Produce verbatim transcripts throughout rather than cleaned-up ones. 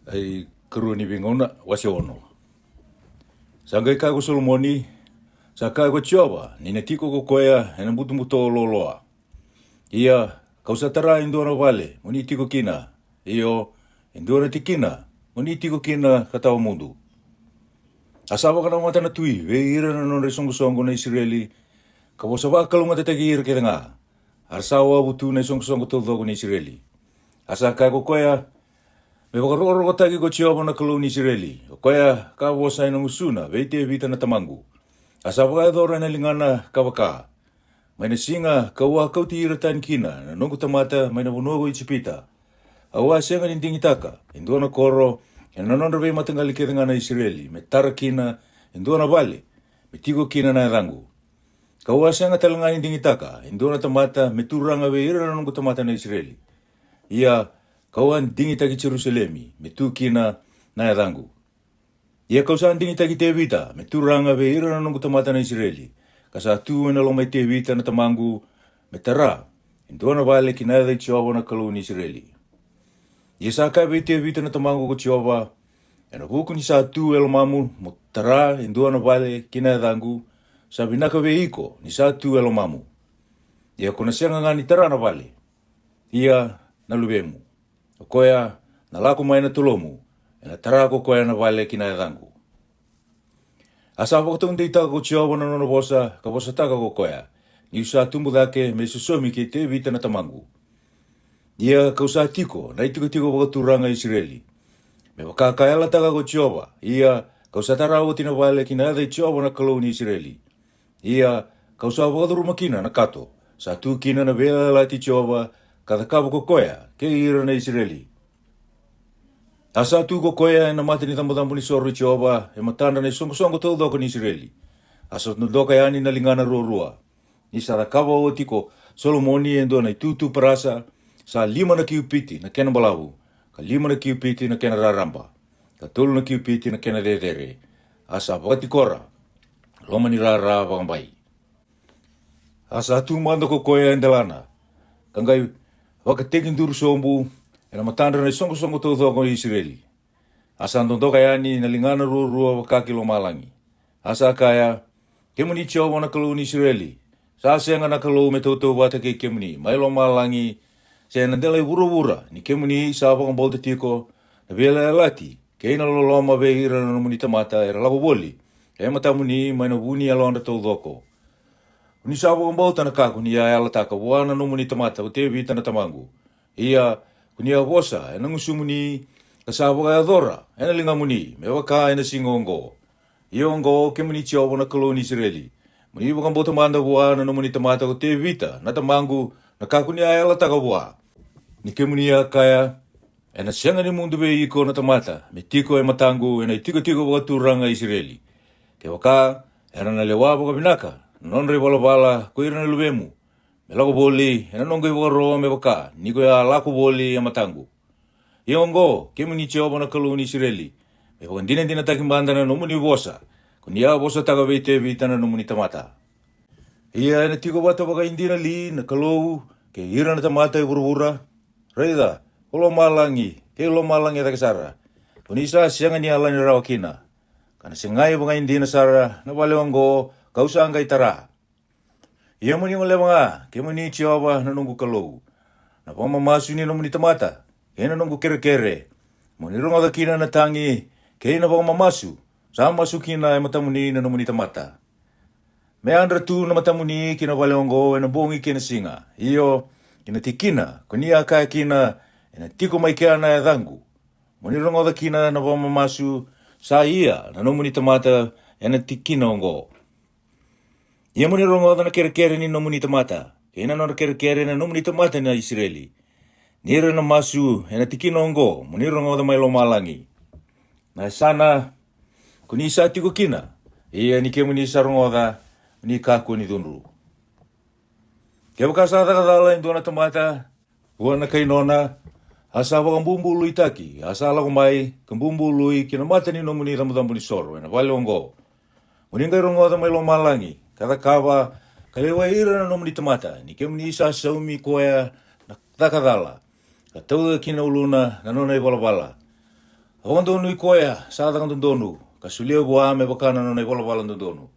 Ai Karua ni Veigauna, wase ono. Sa qai kaya ko Solomoni, sa kaya ko Jiova, ni na tiko ko koya ena butobuto loaloa. Ia, ka'u sa tara e dua na vale mo ni tiko kina, io, e dua na tikina mo ni tiko kina ka tawa mudu. A sa vakanamata na tui vei ira na nodra isoqosoqo na Isireli, ka vosa vakalougatataki ira kece ga. A ra sa wavu tu na isoqosoqo taucoko ni Isireli. A sa kaya ko koya, me vakarokorokotaki ko Jiova na Kalou ni Isireli, o koya ka vosa ena gusuna vei Tevita na tamaqu. A sa vakayacora ena ligana ka vaka, mai na siga ka'u a kauti ira tani kina na noqu tamata mai na vanua ko Ijipita, au a sega ni digitaka e dua na koro ena nodra veimataqali kece ga na Isireli me tara kina e dua na vale me tiko kina na yacaqu. Ka'u a sega tale ga ni digitaka e dua na tamata me turaga vei ira na noqu tamata na Isireli. Ia, ka'u a digitaki Jerusalemi me tu kina na yacaqu. Ia, ka'u sa digitaki Tevita me turaga vei ira na noqu tamata na Isireli, ka sa tu ena loma i Tevita na tamaqu me tara e dua na vale ki na yaca i Jiova na Kalou ni Isireli. Ia sa kaya vei Tevita na tamaqu ko Jiova, ena vuku ni sa tu e lomamu mo tara e dua na vale ki na yacaqu, sa vinaka vei iko ni sa tu e lomamu. Ia ko na sega ga ni tara na vale. Ia, na luvemu, o koya na lako mai na tolomu, ena tara ko koya na vale ki na yacaqu. A sa vakataudeitaka ko Jiova na nona vosa ka vosataka ko koya, ni'u sa tubu cake me sosomi kei Tevita na tamaqu. Ia, ka'u sa tiko na itikotiko vakaturaga i Isireli, me vaka ka yalataka ko Jiova. Ia, ka'u sa tara oti na vale ki na yaca i Jiova na Kalou ni Isireli. Ia, ka'u sa vakacuruma kina na kato sa tu kina na veiyalayalati i Jiova, ka cakava ko koya kei ira na Isireli. A sa tu ko koya ena mata ni cabocabo ni soro i Jiova e matadra na isoqosoqo taucoko ni Isireli. A sa dodoka yani na ligana ruarua, ni sa cakava oti ko Solomoni e dua na itutu parasa, sa lima na kiupiti na kena balavu, ka lima na kiupiti na kena raraba, ka tolu na kiupiti na kena cecere. A sa vakatikora loma ni rara vakabai. A sa tu mada ko koya e delana, ka qai vakatekiduru sobu ena matadra na isoqosoqo taucoko ni Isireli. A sa dodoka yani na ligana ruarua vaka ki lomalagi. A sa kaya, Kemuni Jiova na Kalou ni Isireli, sa sega na Kalou me tautauvata kei kemuni mai lomalagi, se na dela i vuravura, ni kemuni sa vakabauta tiko na veiyalayalati kei na loloma vei ira na nomuni tamata era lako voli e matamuni mai na vu ni yalodra taucoko. Ko ni sa vakabauta na ka ko ni a yalataka vua na nomuni tamata ko Tevita na tamaqu. Ia, ko ni a vosa ena gusumuni, ka sa vakayacora ena ligamuni me vaka ena siga oqo. Ia oqo, kemuni Jiova na Kalou ni Isireli, mo ni vakabauta mada vua na nomuni tamata ko Tevita na tamaqu na ka ko ni a yalataka vua, ni kemuni a kaya, Ena sega ni mudu vei iko na tamata me tiko e mataqu ena itikotiko vakaturaga i Isireli, kevaka era na lewa vakavinaka na nodra ivalavala ko ira na luvemu, me lako voli ena noqu ivakaro me vaka ni ko a lako voli e mataqu. Ia oqo, kemuni Jiova na Kalou ni Isireli, me vakadinadinataki mada na nomuni vosa ko ni a vosataka vei Tevita na nomuni tamata. Ia ena tiko vata vakaidina li na Kalou kei ira na tamata e vuravura? Raica, ko lomalagi kei lomalagi e cake sara, ko ni sa sega ni yalani rawa kina, ka na segai vakaidina sara na vale oqo ka'u sa qai tara. Ia mo ni goleva ga, kemuni Jiova na noqu Kalou, na vakamamasu ni nomuni tamata kei na noqu kerekere, mo ni rogoca kina na tagi kei na vakamamasu sa masu kina e matamuni na nomuni tamata. Me yadra tu na matamuni ki na vale oqo ena bogi kei na siga, io, ki na tikina ko ni a kaya kina, Ena tiko mai kea na yacaqu. Mo ni rogoca kina na vakamamasu sa ia na nomuni tamata ena tikina oqo. Ia mo ni rogoca na kerekere ni nomuni tamata kei na nodra kerekere na nomuni tamata na Isireli, ni ra na masu ena tikina oqo, mo ni rogoca mai lomalagi. Na yasana ko ni sa tiko kina, ia ni kemuni sa rogoca, ni kakua ni cudru. Kevaka sa caka cala e dua na tamata vua na kai nona, a sa vakabubuluitaki, a sa lako mai ka bubului ki na mata ni nomuni cabocabo ni soro ena vale oqo, mo ni qai rogoca mai lomalagi, ka cakava, ka lewai ira na nomuni tamata, ni kemuni sa saumi koya na caka cala, ka tauca ki na uluna na nona ivalavala, A vakadonui koya sa caka dodonu, ka solia vua me vaka na nona ivalavala dodonu.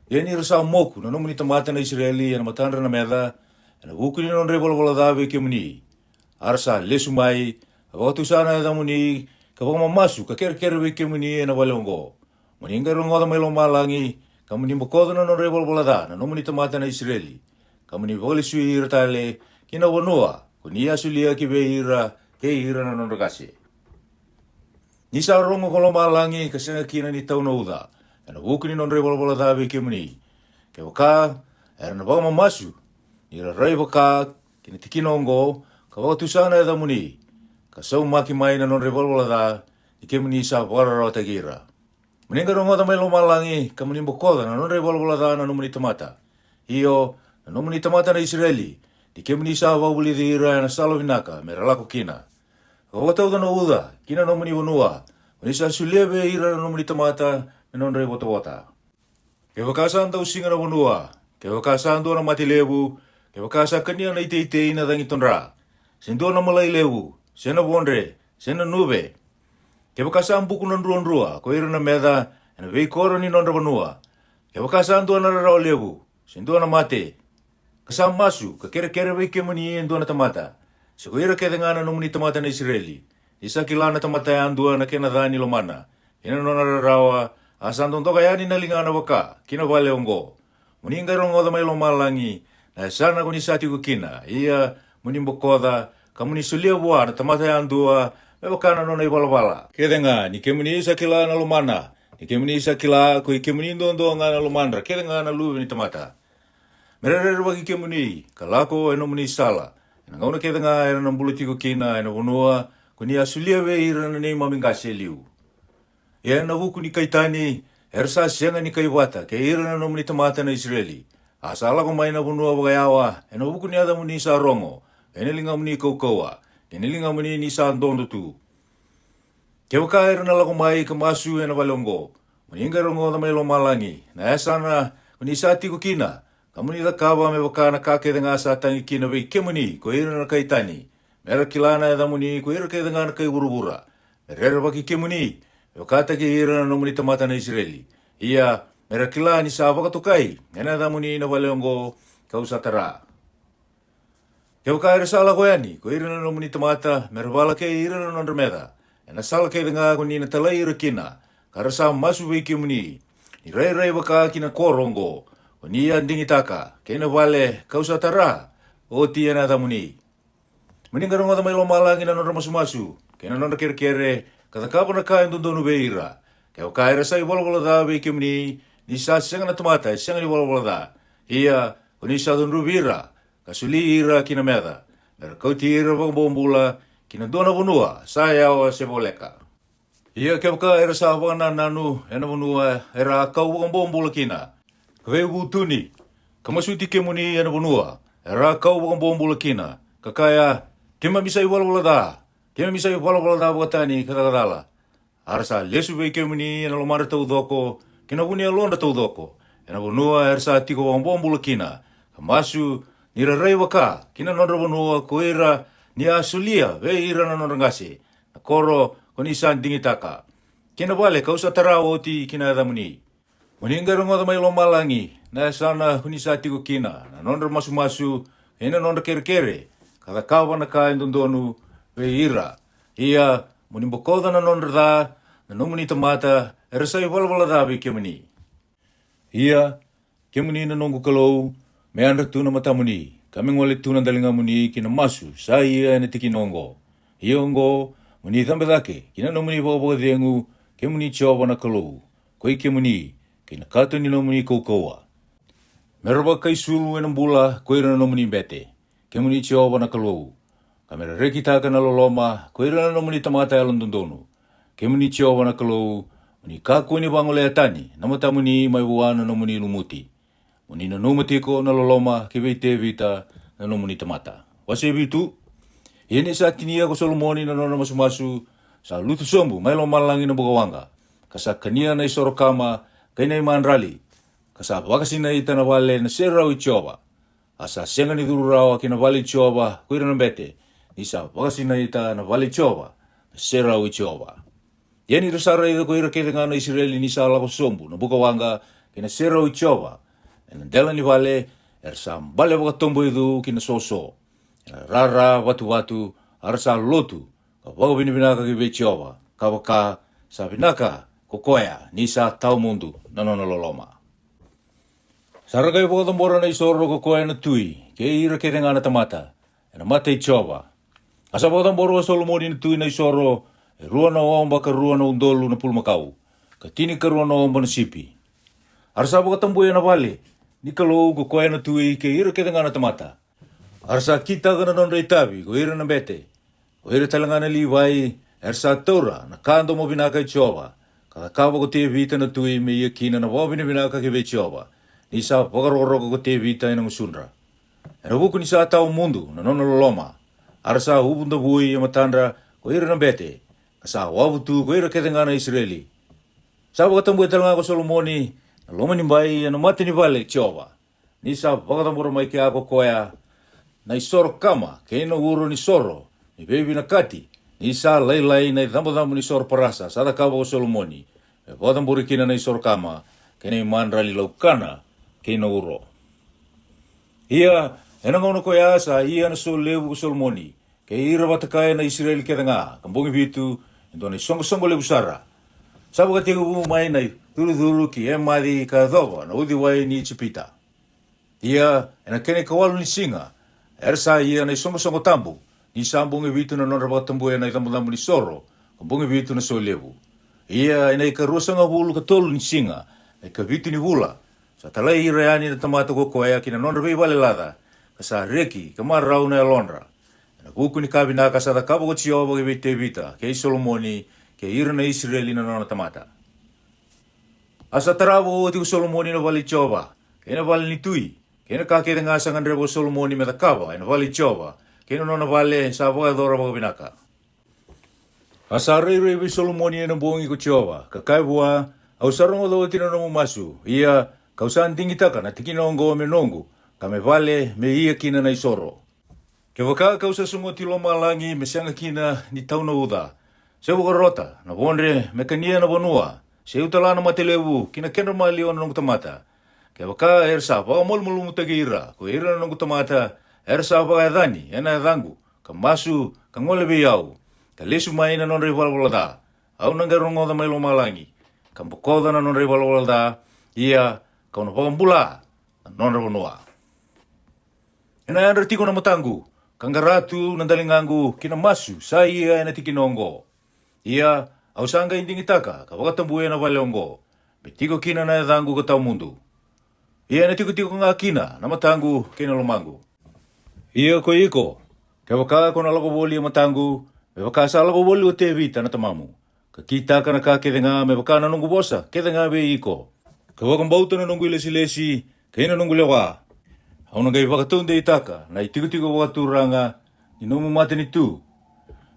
Ia ni ra sa moku na nomuni tamata na Isireli e na matadra na meca, e na vuku ni nodra ivalavala ca vei kemuni, a ra sa lesu mai, ka vakatusa na yacamuni, ka vakamamasu ka kerekere vei kemuni e na vale oqo, mo ni qai rogoca mai lomalagi, ka mo ni bokoca na nodra ivalavala ca na nomuni tamata na Isireli, ka mo ni vakalesui ira tale ki na vanua ko ni a solia ki vei ira kei ira na nodra qase. Ni sa rogo ko lomalagi ka sega kina ni tau na uca e na vuku ni nodra ivalavala ca vei kemuni, kevaka era na vakamamasu ni ra rai vaka ki na tikina oqo, ka vakatusa na yacamuni, ka saumaki mai na nodra ivalavala ca, ni kemuni sa vakararawataki ira. Mo ni qai rogoca mai lomalagi, ka mo ni bokoca na nodra ivalavala ca na nomuni tamata, io, na nomuni tamata na Isireli, ni kemuni sa vakavulici ira e na sala vinaka me ra lako kina, ka vakatauca na uca ki na nomuni vanua ko ni sa solia vei ira na nomuni tamata me nodra ivotavota. Kevaka sa dausiga na vanua, kevaka sa dua na mate levu, kevaka sa kania na iteitei na cagi todra, se dua na malai levu, se na vodre, se na nuve, kevaka sa buku na druadrua ko ira na meca e na veikoro ni nodra vanua, kevaka sa dua na rarawa levu, se dua na mate, ka sa masu ka kerekere vei kemuni e dua na tamata, se ko ira kece ga na nomuni tamata na Isireli, ni sa kila na tamata yadua na kena ca ni lomana kei na nona rarawa, a sa dodoka yani na ligana vaka ki na vale oqo, mo ni qai rogoca mai lomalagi na yasana ko ni sa tiko kina, ia mo ni bokoca, ka mo ni solia vua na tamata yadua me vaka na nona ivalavala kece ga, ni kemuni sa kila na lomana, ni kemuni sa kila ko i kemuni duadua ga na lomadra kece ga na luve ni tamata. Me ra rerevaki kemuni ka lako e nomuni sala e na gauna kece ga era na bula tiko kina e na vanua ko ni a solia vei ira na neimami qase e liu. Ia e na vuku ni kai tani, era sa sega ni kai vata kei ira na nomuni tamata na Isireli, a sa lako mai na vanua vakayawa e na vuku ni yacamuni sa rogo, kei na ligamuni kaukauwa, kei na ligamuni ni sa dodo tu. Kevaka era na lako mai ka masu e na vale oqo, mo ni qai rogoca mai lomalagi na yasana ko ni sa tiko kina, ka mo ni cakava me vaka na ka kece ga sa tagi kina vei kemuni ko ira na kai tani, me ra kila na yacamuni ko ira kece ga na kai vuravura, me rerevaki kemuni me vakataki ira na nomuni tamata na Isireli, ia me ra kila ni sa vakatokai e na yacamuni na vale oqo ka'u sa tara. Kevaka era sa lako yani ko ira na nomuni tamata me ra vala kei ira na nodra meca e na sala kece ga ko ni na talai ira kina, ka ra sa masu vei kemuni ni rairai vaka ki na koro oqo ko ni a digitaka, kei na vale ka'u sa tara oti e na yacamuni. Mo ni qai rogoca mai lomalagi na nodra masumasu kei na nodra kerekere, ka cakava na ka e dodonu vei ira. Kevaka era sa ivalavala ca vei kemuni, ni sa sega na tamata e sega ni valavala ca, ia ko ni sa cudruvi ira ka soli ira ki na meca, me ra kauti ira vakabobula ki na dua na vanua sa yawa se voleka. Ia kevaka era sa vakanananu e na vanua era a kau vakabobula kina, ka veivutuni, ka masuti kemuni e na vanua era a kau vakabobula kina, ka kaya, keimami sa ivalavala ca, keimami sa ivalavala ca vakatani ka caka cala, a ra sa lesu vei kemuni e na lomadra taucoko kei na vu ni yalodra taucoko, e na vanua era sa tiko vakabobula kina, ka masu ni ra rai vaka ki na nodra vanua ko ira ni a solia vei ira na nodra qase, na koro ko ni sa digitaka, kei na vale ka'u sa tara oti ki na yacamuni. Mo ni qai rogoca mai lomalagi na yasana ko ni sa tiko kina na nodra masumasu kei na nodra kerekere, ka cakava na ka e dodonu vei ira. Ia mo ni bokoca na nodra ca na nomuni tamata era sa ivalavala ca vei kemuni. Ia kemuni na noqu Kalou, me yadra tu na matamuni, ka me gole tu na daligamuni ki na masu sa ia e na tikina oqo. Ia oqo, mo ni cabe cake ki na nomuni vakavakacegu, kemuni Jiova na Kalou, ko i kemuni, kei na kato ni nomuni kaukauwa. Me ra vakaisulu e na bula ko ira na nomuni bete, kemuni Jiova na Kalou, ka me ra rekitaka na loloma ko ira na nomuni tamata yalododonu, kemuni Jiova na Kalou, mo ni kakua ni vagolea tani na matamuni mai vua na nomuni lumuti. Mo ni nanuma tiko na loloma ki vei Tevita na nomuni tamata. Wase vitu. Ia ni sa tinia ko Solomoni na nona masumasu, sa lutu sobu mai lomalagi na bukawaqa, ka sa kania na isoro kama kei na imadrali, ka sa vakasinaita na vale na serau i Jiova. A sa sega ni curu rawa ki na vale i Jiova ko ira na bete, ni sa vakasinaita na vale i Jiova na serau i Jiova. Ia ni ra sa raica ko ira kece ga na Isireli ni sa lako sobu na buka waqa kei na serau i Jiova e na dela ni vale, era sa bale vakatoboicu ki na soso, e na rara vatuvatu, a ra sa lotu ka vakavinavinaka ki vei Jiova, ka vaka, sa vinaka ko koya ni sa tawa mudu na nona loloma. Sa ra qai vakacabora na isoro ko koya na tui kei ira kece ga na tamata e na mata i Jiova. A sa vakacabora ko Solomoni na tui na isoro, e rua na oba ka rua na udolu na pulumakau, ka tini ka rua na oba na sipi. A ra sa vakatabuya na vale ni Kalou ko koya na tui kei ira kece ga na tamata. A ra sa kitaka na nodra itavi ko ira na bete, ko ira tale ga na Livai, era sa taura na ka domo vinaka i Jiova, ka cakava ko Tevita na tui me ia kina na vakavinavinaka ki vei Jiova, ni sa vakarokoroko ko Tevita e na gusudra, e na vuku ni sa tawa mudu na nona loloma. A ra sa uvu davui e matadra ko ira na bete, ka sa wavu tu ko ira kece ga na Isireli. Sa vakatabuya tale ga ko Solomoni na loma ni bai e na mata ni vale i Jiova, ni sa vakacabora mai kea ko koya na isoro kama kei na uro ni soro ni veivinakati, ni sa lailai na icabocabo ni soro parasa sa cakava ko Solomoni, me vakacabori kina na isoro kama kei na imadrali laukana kei na uro. Ia, e na gauna koya sa ia na so levu ko Solomoni kei ira vata kaya na Isireli kece ga ka bogi vitu, e dua na isoqosoqo levu sara. Sa vakatekivu mai na icurucuru ki Emaci ka yacova na uciwai ni Ijipita. Ia, e na kena ikawalu ni siga, era sa ia na isoqosoqo tabu, ni sa bogi vitu na nodra vakatabuya na icabocabo ni soro, ka bogi vitu na so levu. Ia, e na ikaruasagavulu ka tolu ni siga, na ikavitu ni vula, sa talai ira yani na tamata ko koya ki na nodra veivale laca, ka sa reki ka marau na yalodra, e na vuku ni ka vinaka sa cakava ko Jiova ki vei Tevita kei Solomoni kei ira na Isireli na nona tamata. A sa tarava oti ko Solomoni na vale i Jiova, kei na vale ni tui, kei na ka kece ga sa gadreva ko Solomoni me cakava e na vale i Jiova, kei na nona vale sa vakayacora vakavinaka. A sa rairai vei Solomoni e na bogi ko Jiova, ka kaya vua, Au sa rogoca oti na nomu masu, ia, ka'u sa digitaka na tikina oqo me noqu, ka me vale me ia kina na isoro. Kevaka ka'u sa sogoti lomalagi me sega kina ni tau na uca, se vakarota na vodre me kania na vanua, se utala na mate levu ki na kedra maliwa na noqu tamata, kevaka era sa vakamalumalumutaki ira ko ira na noqu tamata, era sa vakayacani e na yacaqu, ka masu, ka gole vei au, ka lesu mai na nodra ivalavala ca, au na qai rogoca mai lomalagi, ka bokoca na nodra ivalavala ca, ia, ka'u na vakabula na nodra vanua. E na yadra tiko na mataqu, ka qara tu na daligaqu ki na masu sa ia e na tikina oqo. Ia, au sa qai digitaka ka vakatabuya na vale oqo, me tiko kina na yacaqu ka tawa mudu. Ia, e na tikotiko ga kina na mataqu kei na lomaqu. Ia ko iko, kevaka ko na lako voli e mataqu, me vaka sa lako voli ko Tevita na tamamu, ka kitaka na ka kece ga me vaka na noqu vosa kece ga vei iko, ka vakabauta na noqu ilesilesi kei na noqu lewa, au na qai vakataudeitaka na itikotiko vakaturaga ni nomu matanitu,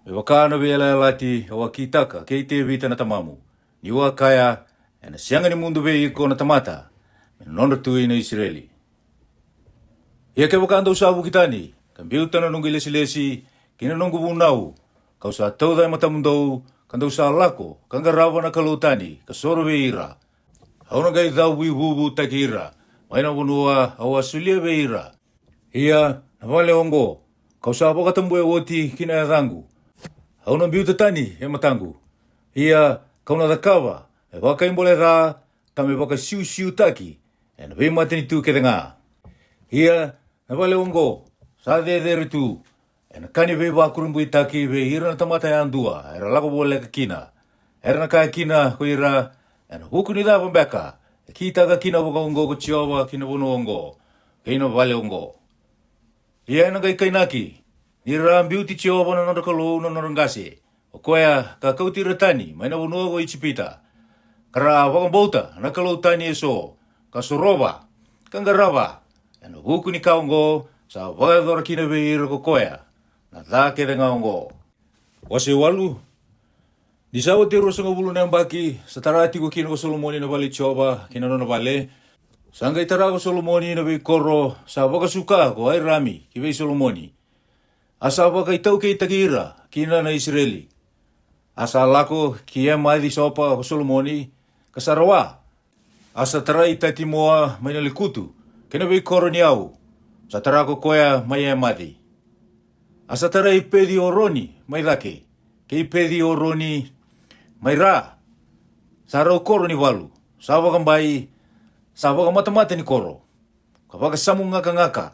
me vaka na veiyalayalati au a kitaka kei Tevita na tamamu, ni'u a kaya, Ena sega ni mudu vei iko na tamata me nodra tui na Isireli. Ia kevaka dou sa vuki tani ka biuta na noqu ilesilesi kei na noqu vunau, ka'u sa tauca e matamudou, ka dou sa lako ka qarava na kalou tani ka soro vei ira, au na qai cau vuivuvutaki ira mai na vanua au a solia vei ira. Ia na vale oqo ka'u sa vakatabuya oti ki na yacaqu, au na biuta tani e mataqu. Ia ka'u na cakava me vakaiboleca ka me vakasiusiutaki ena veimatanitu kece ga. Ia na vale oqo sa cecere tu, ena ka ni veivakurabuitaki vei ira na tamata yadua era lako voleka kina. Era na kaya kina ko ira, ena vuku ni cava beka e kitaka kina vakaoqo ko Jiova ki na vanua oqo kei na vale oqo? Ia ena qai kainaki ni ra a biuti Jiova na nodra Kalou na nodra qase, o koya ka kauti ira tani mai na vanua ko Ijipita, ka ra a vakabauta na kalou tani eso, ka sorova, ka qarava, ena vuku ni ka oqo sa vakayacora kina vei ira ko koya na ca kece ga oqo. Wase walu. Ni sa oti e ruasagavulu na yabaki sa tara tiko kina ko Solomoni na vale i Jiova kei na nona vale, sa qai tara ko Solomoni na veikoro sa vakasuka ko Airami ki vei Solomoni, a sa vakaitaukeitaki ira kina na Isireli. A sa lako ki Emaci Sopa ko Solomoni, ka sa rawa. A sa tarai Tatimoa mai na lekutu, kei na veikoro ni yau, sa tara ko koya mai Emaci. A sa tarai Peci Oroni mai cake, kei Peci Oroni mai ra, sa rau koro ni valu, sa vakabai, sa vakamatamata ni koro, ka vakasamugakagaka,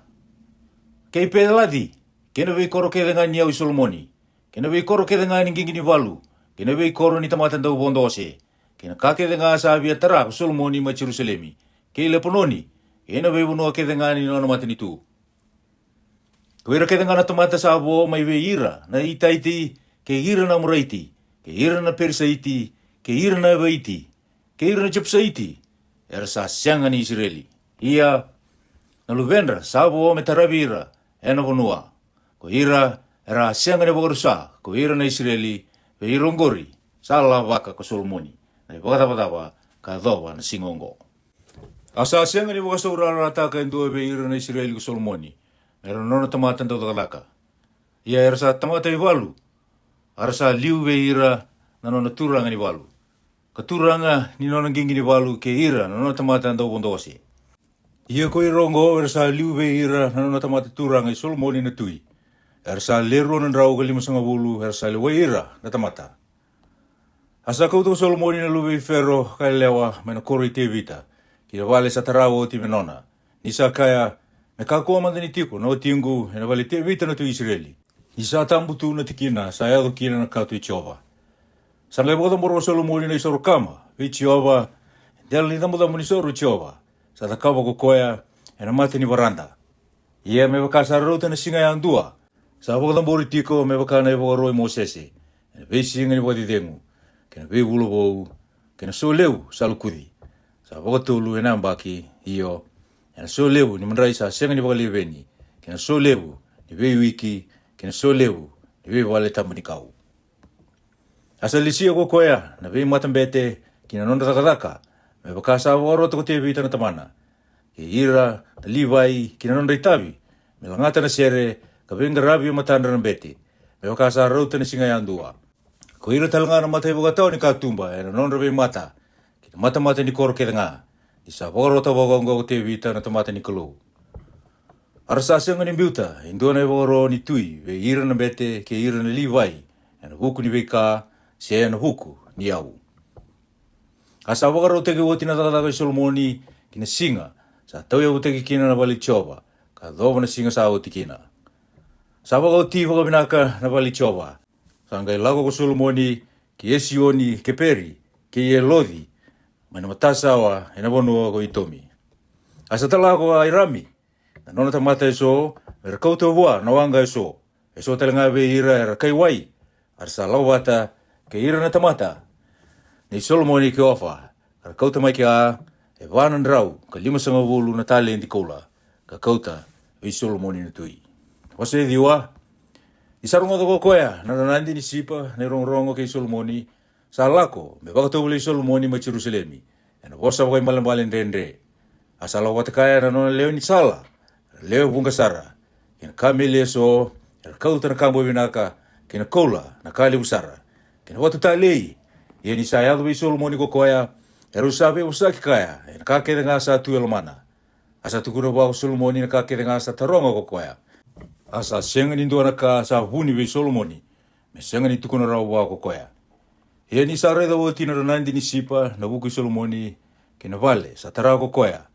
kei Pecilaci, kei na veikoro kece ga ni yau i Solomoni, kei na veikoro kece ga ni qiqi ni valu, kei na veikoro ni tamata dauvodo ose, kei na ka kece ga sa via tara ko Solomoni mai Jerusalemi, kei Lepanoni, kei na veivanua kece ga ni nona matanitu. Ko ira kece ga na tamata sa vo mai vei ira na Itaiti, kei ira na Amoraiti, kei ira na Perisaiti, kei ira na Evaiti, kei ira na Jepusaiti, era sa sega ni Isireli. Ia, na luvedra sa vo me taravi ira ena vanua. Ko ira era a sega ni vakarusa ko ira na Isireli, vei ira oqori sa lavaka ko Solomoni na ivakacavacava ka yacova na siga oqo. A sa sega ni vakasaurarataka e dua vei ira na Isireli ko Solomoni, era nona tamata daucakacaka. Ia era sa tamata ivalu, a ra sa liu vei ira na nona turaga ni valu, ka turaga ni nona qiqi ni valu, kei ira na nona tamata dauvodo ose. Ia ko ira oqo era sa liu vei ira na nona tamata turaga i Solomoni na tui, era sa le rua na drau ka limasagavulu era sa lewai ira na tamata. A sa kauta ko Solomoni na luve i Fero ka yalewa mai na koro i Tevita ki na vale sa tara oti me nona, ni sa kaya, me kakua mada ni tiko na watiqu ena vale i Tevita na tui Isireli, ni sa tabu tu na tikina sa yaco kina na kato i Jiova. Sa qai vakacabora ko Solomoni na isoro kama vei Jiova e dela ni cabocabo ni soro i Jiova, sa cakava ko koya ena mata ni varada. Ia me vaka sa rauta na siga yadua, sa vakacabori tiko me vaka na ivakaro i Mosese, ena veisiga ni vakacecegu, kei na veivula vou, kei na so levu sa lukuci, sa vakatolu ena yabaki, io, ena so levu ni madrai sa sega ni vakaleveni, kei na so levu ni veiwiki, kei na so levu ni veivale tabu ni kau. A sa lesia ko koya na veimatabete ki na nodra cakacaka, me vaka sa vakarota ko Tevita na tamana, kei ira na Livai ki na nodra itavi, me lagata na sere ka veiqaravi e matadra na bete, me vaka sa rauta na siga yadua. Ko ira tale ga na mataivakatawa ni katuba ena nodra veimata, ki na matamata ni koro kece ga, ni sa vakarota vakaoqo ko Tevita na tamata ni Kalou. A ra sa sega ni biuta e dua na ivakaro ni tui vei ira na bete kei ira na Livai, ena vuku ni veika, se ena vuku ni yau. A sa vakarautaki oti na cakacaka i Solomoni ki na siga sa tauyavutaki kina na vale i Jiova, ka yacova na siga sa oti kina. Sa vakaoti vakavinaka na vale i Jiova. Sa qai lako ko Solomoni ki Esioni Keperi, kei Eloci, mai na matasawa ena vanua ko Itomi. A sa tala ko Airami na nona tamata eso, me ra kauta vua na waqa eso, eso tale ga vei ira era kai wai. A ra sa lako vata kei ira na tamata nei Solomoni ki Ofa, ka ra kauta mai kea e va na drau ka limasagavulu na taledi koula, ka kauta vei Solomoni na tui. Vosa e ciwa. Ni sa rogoca ko koya na ranadi ni Sipa na irogorogo kei Solomoni, sa lako me vakatovolei Solomoni mai Jerusalemi ena vosa vakaibalebale dredre. A sa lako vata kaya na nona lewe ni sala, na lewe vuqa sara, kei na kameli eso, era kauta na ka boi vinaka, kei na koula na ka levu sara, kei na vatu talei. Ia ni sa yaco vei Solomoni ko koya, erau sa veivosaki kaya ena ka kece ga sa tu e lomana. A sa tukuna vua ko Solomoni na ka kece ga sa taroga ko koya. A sa sega ni dua na ka sa vuni vei Solomoni me sega ni tukuna rawa vua ko koya. Ia ni sa raica oti na ranadi ni Sipa na vuku i Solomoni, kei na vale sa tara ko koya,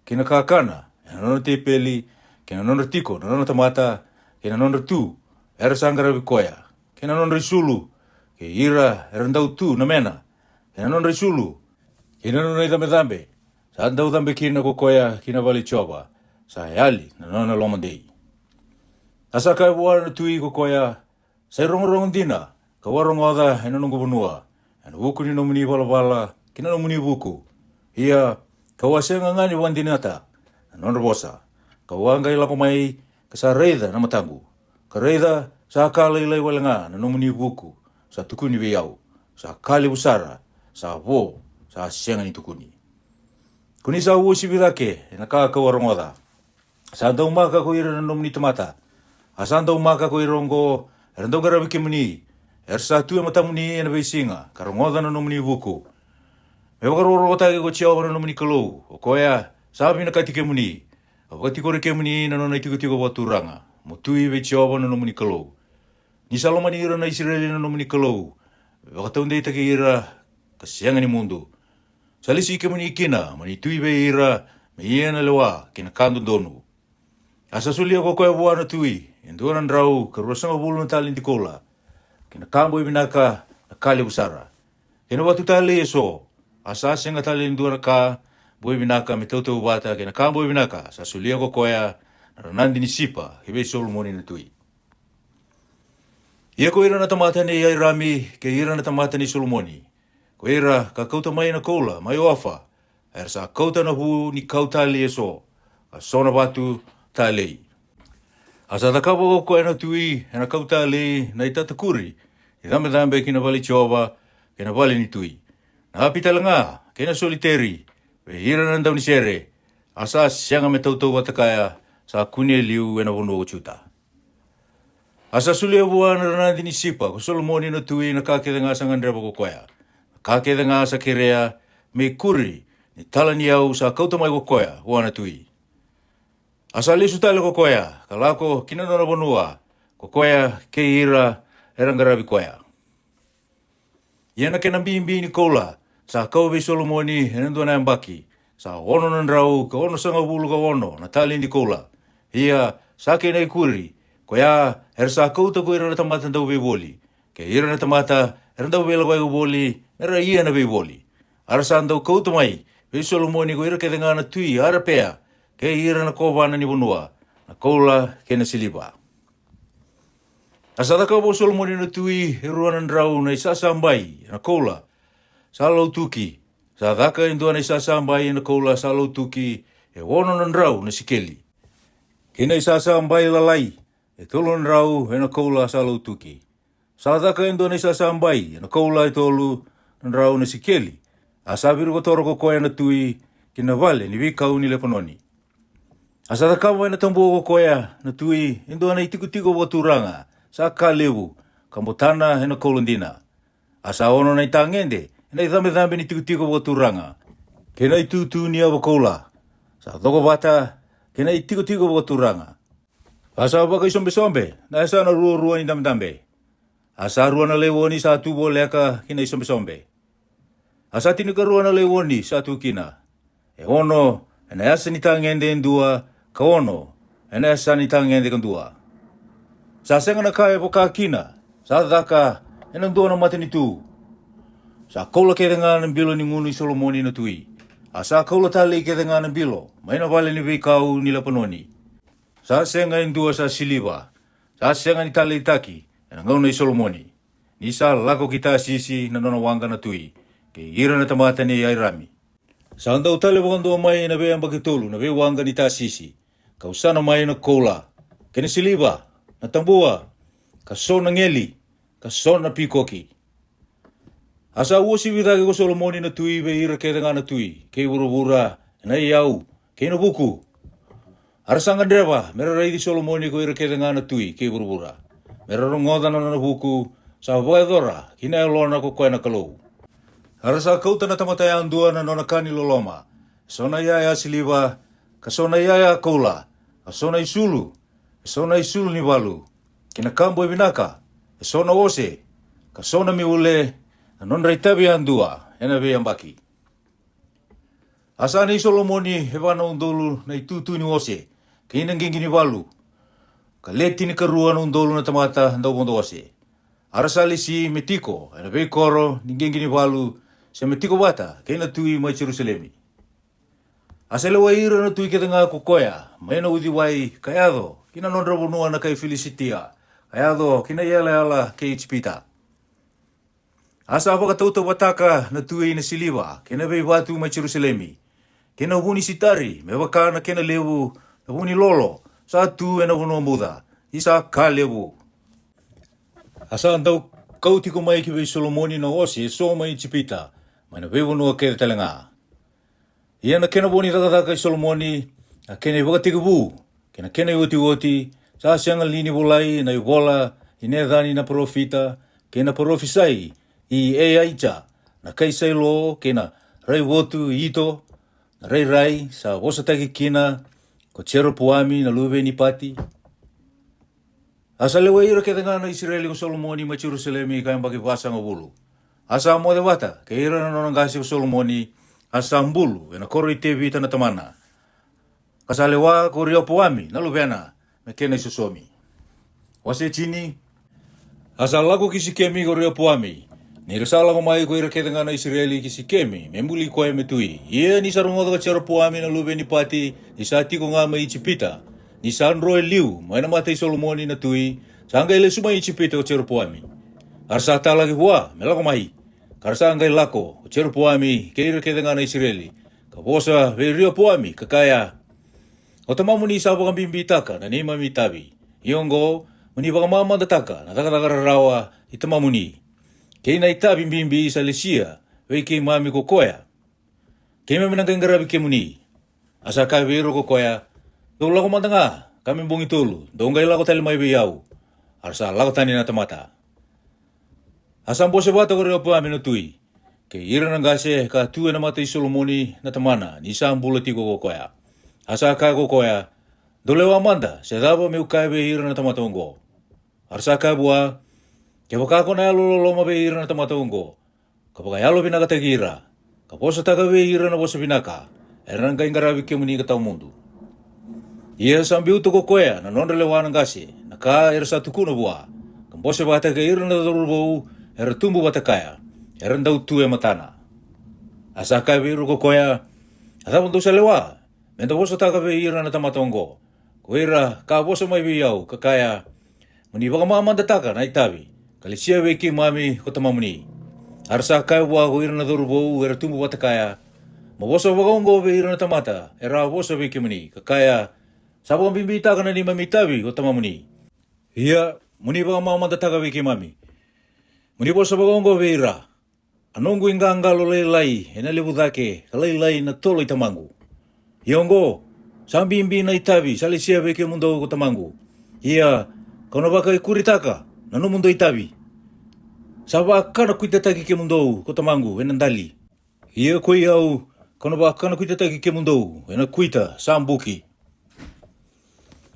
kei na kakana ena nona tepeli, kei na nodra tiko na nona tamata, kei na nodra tu era sa qaravi koya, kei na nodra isulu, kei ira era dau tu na mena, kei na nodra isulu, kei na nona icabecabe sa dau cabe kina ko koya ki na vale i Jiova, sa yali na nona lomadei. A sa kaya vua na tui ko koya, sa irogorogo dina kau a rogoca e na noqu vanua, e na vuku ni nomuni valavala ki na nomuni vuku. Ia, kau a sega ga ni vakadinata na nodra vosa. Kau a qai lako mai ka sa raica na mataqu, ka raica, sa ka lailai wale ga na nomuni vuku sa tukuni vei au, sa ka levu sara, sa vo, sa sega ni tukuni. Ko ni sa uasivi cake e na ka kau a rogoca. Sa daumaka ko ira na nomuni tamata, a sa daumaka ko ira oqo era dau qaravi kemuni, Era sa tu e matamuni ena veisiga, ka rogoca na nomuni vuku. Me vakarokorokotaki ko Jiova na nomuni Kalou, o koya sa vinakati kemuni, ka vakatikori kemuni na nona itikotiko vakaturaga, mo tui vei Jiova na nomuni Kalou. Ni sa lomani ira na Isireli na nomuni Kalou, me vakataudeitaki ira ka sega ni mudu. Sa lesi kemuni kina mo ni tui vei ira, me ia na lewa kei na ka dodonu. A sa solia ko koya vua na tui e dua na drau ka ruasagavulu na taledi koula, kei na ka boi vinaka na ka levu sara, kei na vatu talei eso. A sa sega tale ni dua na ka boi vinaka me tautauvata kei na ka boi vinaka sa solia ko koya na ranadi ni sipa ki vei Solomoni na tui. Ia ko ira na tamata nei Airami kei ira na tamata nei Solomoni, ko ira ka kauta mai na koula mai Ofa, era sa kauta na vu ni kau talei eso, ka so na vatu talei. A sa cakava ko koya na tui ena kau talei na itatakuri ni cabecabe ki na vale i Jiova, kei na vale ni tui, na api tale ga kei na soliteri, vei ira na daunisere. A sa sega me tautauvata kaya, sa kune e liu ena vanua ko Juta. A sa solia vua na ranadi ni sipa ko Solomoni na tui na ka kece ga sa gadreva ko koya, na ka kece ga sa kerea, me ikuri ni tala ni yau sa kauta mai ko koya vua na tui. A sa lesu tale ko koya ka lako ki na nona vanua, ko koya kei ira era qaravi koya. Ia na kena bibi ni koula sa kau vei Solomoni ena dua na yabaki, sa ono na drau ka onosagavulu ka ono na taledi koula. Ia sa kena ikuri, koya era sa kauta ko ira na tamata dauveivoli, kei ira na tamata era dau veilakoyaki voli, me ra ia na veivoli. A ra sa dau kauta mai vei Solomoni ko ira kece ga na tui Arapea, kei ira na kovana ni vanua, na koula kei na siliva. A sa cakava ko Solomoni na tui e rua na drau na isasabai ena koula sa lautuki. Sa caka e dua na isasabai ena koula sa lautuki e ono na drau na sikeli, kei na isasabai lalai e tolu na drau ena koula sa lautuki. Sa caka e dua na isasabai ena koula e tolu na drau na sikeli. A sa virikotora ko koya na tui ki na vale ni veikau ni Lepanoni. A sa cakava ena tabua ko koya na tui e dua na itikotiko vakaturaga sa ka levu, ka botana ena koula dina. A sa ono na itagede ena icabecabe ni tikotiko vakaturaga, kei na itutu ni yava koula sa coko vata kei na itikotiko vakaturaga. A sa vakaisobesobe na yasana ruarua ni dabedabe. A sa rua na laioni sa tu voleka ki na isobesobe. A sa tinikarua na laioni sa tu kina, e ono ena yasa ni tagede e dua, ka ono ena yasa ni tagede ka dua. Sa sega na ka e vaka kina sa caka ena dua na matanitu. Sa koula kece ga na bilo ni gunu i Solomoni na tui. A sa koula talei kece ga na bilo mai na vale ni veikau ni Lepanoni. Sa sega e dua sa siliva sa sega ni taleitaki ena gauna i Solomoni, ni sa lako ki Tasisi na nona waqa na tui, kei ira na tamata nei Airami. Sa dau tale vakadua mai ena veiyabaki tolu na veiwaqa ni Tasisi, ka usana mai na koula, kei na siliva, na tabua, ka so na geli, ka so na pikoki. A sa uasivi cake ko Solomoni na tui vei ira kece ga na tui kei vuravura ena iyau kei na vuku. A ra sa gadreva me ra raici Solomoni ko ira kece ga na tui kei vuravura, me ra rogoca na nona vuku sa vakayacora ki na yalona ko koya na Kalou. A ra sa kauta na tamata yadua na nona ka ni loloma, e so na iyaya siliva, ka so na iyaya koula, ka so na isulu, e so na isulu ni valu, kei na ka boi vinaka, e so na ose, ka so na miule, na nodra itavi yadua ena veiyabaki. A sa nei Solomoni e va na udolu na itutu ni ose, kei na qiqi ni valu, ka le tinikarua na udolu na tamata dauvodo ose. A ra sa lesi me tiko ena veikoro ni qiqi ni valu, se me tiko vata kei na tui mai Jerusalemi. A sa lewai ira na tui kece ga ko koya mai na uciwai ka yaco ki na nodra vanua na kai Filisitia, ka yaco ki na iyalayala kei Ijipita. A sa vakatautauvataka na tui na siliva kei na veivatu mai Jerusalemi, kei na vu ni sitari me vaka na kena levu, na vu ni lolo sa tu ena vanua buca, ni sa ka levu. A sa dau kau tiko mai ki vei Solomoni na ose eso mai Ijipita, mai na veivanua kece tale ga. Ia na kena vo ni cakacaka i Solomoni, na kena ivakatekivu kei na kena iotioti, sa sega li ni volai ena ivola i Necani na parofita, kei na parofisai i Eaija na kai Sailo, kei na raivotu i Ito, na rairai sa vosataki kina ko Jeropoami na luve ni Pati. A sa lewai ira kece ga na Isireli ko Solomoni mai Jerusalemi ka yabaki vasagavulu. A sa moce vata kei ira na nona qase ko Solomoni, a sa bulu ena koro i Tevita na tamana, ka sa lewa ko Reopoami na luvena me kena isosomi. Wase tini. A sa lako ki Sikemi ko Reopoami, ni ra sa lako mai ko ira kece ga na Isireli ki Sikemi me buli koya me tui. Ia ni sa rogoca ko Jeropoami na luve ni Pati ni sa tiko ga mai Ijipita, ni sa dro e liu mai na mata i Solomoni na tui, sa qai lesu mai Ijipita ko Jeropoami. A ra sa talaki vua me lako mai, ka ra sa qai lako ko Jeropoami kei ira kece ga na Isireli, ka vosa vei Reopoami ka kaya: O tamamuni sa vakabibitaka na neimami itavi. Ia oqo, mo ni vakamamadataka na cakacaka rarawa i tamamuni, kei na itavi bibi sa lesia vei keimami ko koya. Keimami na qai qaravi kemuni. A sa kaya vei ira ko koya: Dou lako mada ga, ka me bogi tolu dou qai lako tale mai vei au. A ra sa lako tani na tamata. A sa bose vata ko Reopoami na tui kei ira na qase ka tu ena mata i Solomoni na tamana ni sa bula tiko ko koya. A sa kaya ko koya: Dou lewa mada se cava me'u kaya vei ira na tamata oqo. A ra sa kaya vua: Kevaka ko na yalololoma vei ira na tamata oqo, ka vakayalovinakataki ira, ka vosataka vei ira na vosa vinaka, era na qai qaravi kemuni ka tawa mudu. Ia sa biuta ko koya na nodra lewa na qase na ka era sa tukuna vua, ka bose vata kei ira na cauravou era tubu vata kaya, era dau tu e matana. A sa kaya vei ira ko koya: A cava dou sa lewa me da vosataka vei ira na tamata oqo? Ko ira ka vosa mai vei au ka kaya: Mo ni vakamamadataka na itavi ka lesia vei keimami ko tamamuni. A ra sa kaya vua ko ira na cauravou era tubu vata kaya: Mo vosa vakaoqo vei ira na tamata era a vosa vei kemuni, ka kaya: Sa vakabibitaka na neimami itavi ko tamamuni. Ia mo ni vakamamadataka vei keimami. Mo ni vosa vakaoqo vei ira: A noqu iqaqalo lailai ena levu cake ka lailai na tolo i tamaqu. Ia oqo, sa bibi na itavi sa lesia vei kemudou ko tamaqu. Ia kau na vakaikuritaka na nomudou itavi. Sa vakanakuitataki kemudou ko tamaqu ena dali. Ia koi au, kau na vakanakuitataki kemudou ena kuita sa buki.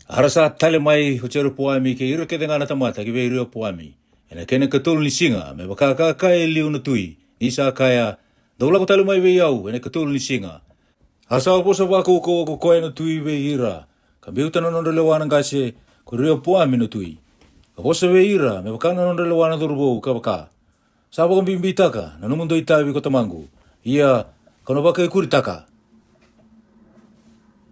A ra sa tale mai ko Jeropoami kei ira kece ga na tamata ki vei Reopoami ena kena ikatolu ni siga, me vaka ka kaya e liu na tui, ni sa kaya: Dou lako tale mai vei au ena ikatolu ni siga. A sa vosa vakaukauwa ko koya na tui vei ira, ka biuta na nodra lewa na qase ko Reopoami na tui, ka vosa vei ira me vaka na nodra lewa na cauravou, ka vaka: Sa vakabibitaka na nomudou itavi ko tamaqu. Ia kau na vakaikuritaka.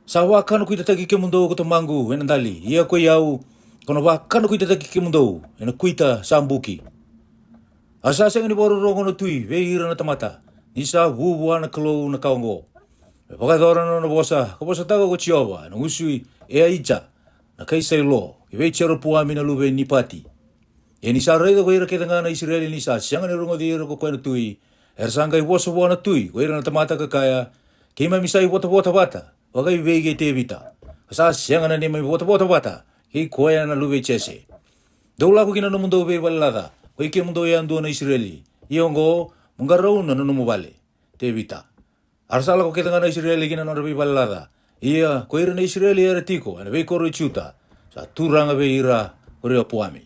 Sa vakanakuitataki kemudou ko tamaqu ena dali. Ia koi au, kau na vakanakuitataki kemudou ena kuita sa buki. A sa sega ni vakarorogo na tui vei ira na tamata, ni sa vu vua na Kalou na ka oqo, me vakayacora na nona vosa ka vosataka ko Jiova ena gusu i Eaija na kai Sailo ki vei Jeropoami na luve ni Pati. Ia ni sa raica ko ira kece ga na Isireli ni sa sega ni rogoci ira ko koya na tui, era sa qai vosa vua na tui ko ira na tamata ka kaya: Keimami sa ivotavota vata vakaivei kei Tevita, ka sa sega na neimami votavota vata kei koya na luve i Jese. Dou lako ki na nomudou veivale laca, koi kemudou yadua na Isireli. Ia oqo, mo qarauna na nomu vale, Tevita. A ra sa lako kece ga na Isireli ki na nodra veivale laca. Ia ko ira na Isireli era tiko ena veikoro i Juta, sa turaga vei ira ko Reopoami.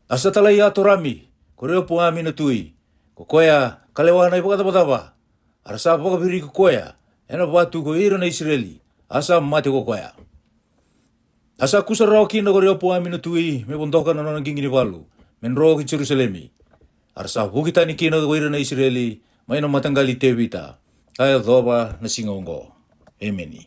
A sa talai Atorami ko Reopoami na tui, ko koya ka lewa na ivakacavacava. A ra sa vakaviriki koya ena vatu ko ira na Isireli, a sa mate ko koya. A sa kusa rawa kina ko Reopoami na tui me vodoka na nona qiqi ni valu me dro ki Jerusalemi. A ra sa vuki tani kina ko ira na Isireli mai na mataqali i Tevita, ka yacova na siga oqo. Emeni.